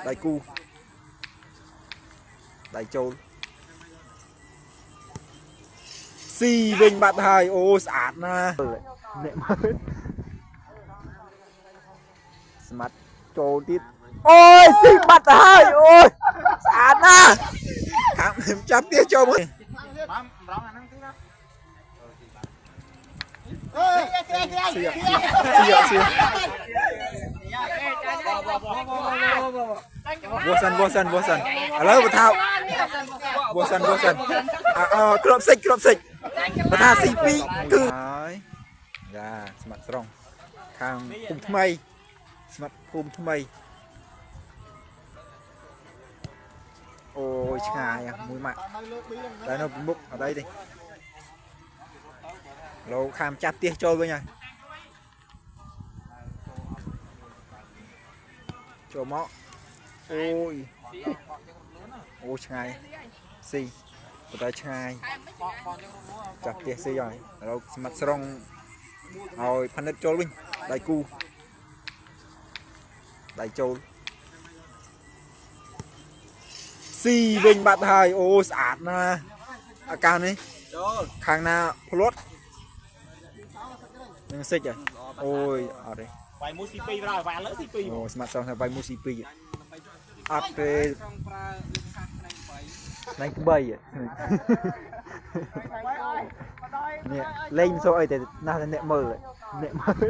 ដៃគូដៃចូលស៊ីវិញបាត់ហើយអូស្អាតណាស់អ្នកមើលស្មាត់ចូលទៀតអូយស៊ីបាត់ទៅហើយអូយស្អាតណាស់ខាងចាប់ទៀតចូលមក បានម្រងអាហ្នឹងទីណា ស៊ីស៊ីស៊ីវ៉ាសិនវ៉ាសិនវ៉ាសិនឥឡូវបើថាវ៉ាសិនវ៉ាសិនអឺក្របសិចក្របសិចបើថាស៊ី2គឺហើយយ៉ាស្មាត់ស្រង់ខាងភូមិថ្មីស្មាត់ភូមិថ្មីអូយឆ្ងាយមួយម៉ាក់តែនៅមុខអត់អីទេលោកខាមចាប់ទៀសចូលវិញហើយចូលមកអូយអូឆ្ងាយស៊ីប៉ុន្តែឆ្ងាយចាប់ទៀសស៊ីហើយឥឡូវស្មាត់ស្រង់ឲ្យផនិតចូលវិញដៃគូដៃចូលស៊ីវិញបាត់ហើយអូស្អាតណាស់អាកាសនេះ ចូល ខាងណាផ្លត់នឹងសិចហ៎អូយអត់ទេ វាយមួយស៊ី2ប្រោវាយលើស៊ី2 អូស្មាត់សងថាបាយមួយស៊ីពីរអត់ទេ ស្រង់ប្រើលឹកសាសផ្នែក ណៃក្បីហ៎នេះលេងមិនសូវអីតែណាស់តែអ្នកមើលអ្នកមើល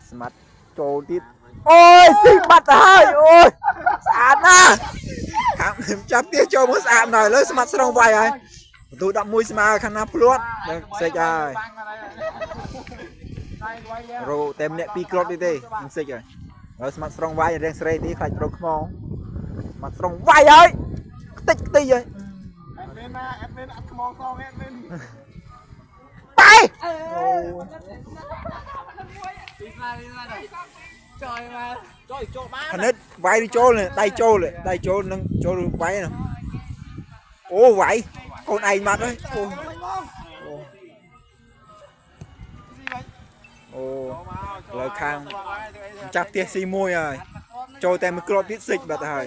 ស្មាត់ចូលទៀតអូយស៊ីបាត់ទៅហើយអូយស្អាតណាស់ខាងចាប់ទៀតចូលមកស្អាតដល់ឥឡូវស្មាត់ស្រង់វាយហើយបន្ទូ11ស្មើខាងណាផ្លត់នឹងសិចហើយ រោតែម្នាក់ពីរគ្រាប់នេះទេនឹងសិចហើយហើយស្មាត់ស្រង់វាយរៀងស្រេនេះខ្លាចប្រូខ្មងស្មាត់ស្រង់វាយហើយខ្ទេចខ្ទីហើយ អេដមីនណាអេដមីនអត់ខ្មងសងអេដមីន បែ ចុយចូលបាន ផនិតវាយឬចូលនេះដៃចូលនេះដៃចូលនឹងចូលឬវាយនោះអូវាយកូនឯងបាត់ហើយអូអូអូឥឡូវខាងចាប់ផ្ទះស៊ីមួយហើយចូលតែមួយគ្រាប់ទៀតសិចបាត់ហើយ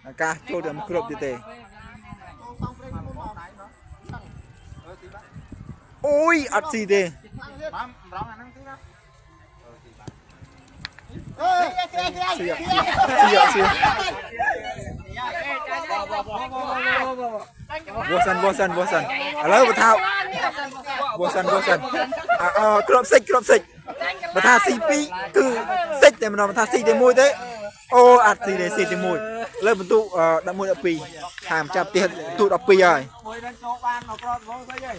អាកាសចូលតែមួយគ្រាប់ទៀតទេអូយអត់ស៊ីទេ បានម្រងអាហ្នឹងទីណា ស៊ីស៊ីស៊ីវ៉ាសិនវ៉ាសិនវ៉ាសិនឥឡូវបើថាវ៉ាសិនវ៉ាសិនអឺក្របសិចក្របសិចបើថាស៊ី2គឺសិចតែម្ដងបើថាស៊ីតែមួយទេអូអត់ស៊ីទេស៊ីតែមួយឥឡូវបន្ទុ11 12ខាមចាប់ផ្ទះបន្ទុ12ហើយ មួយនឹងចូលបានមកក្រោតហ្មងស្អីហី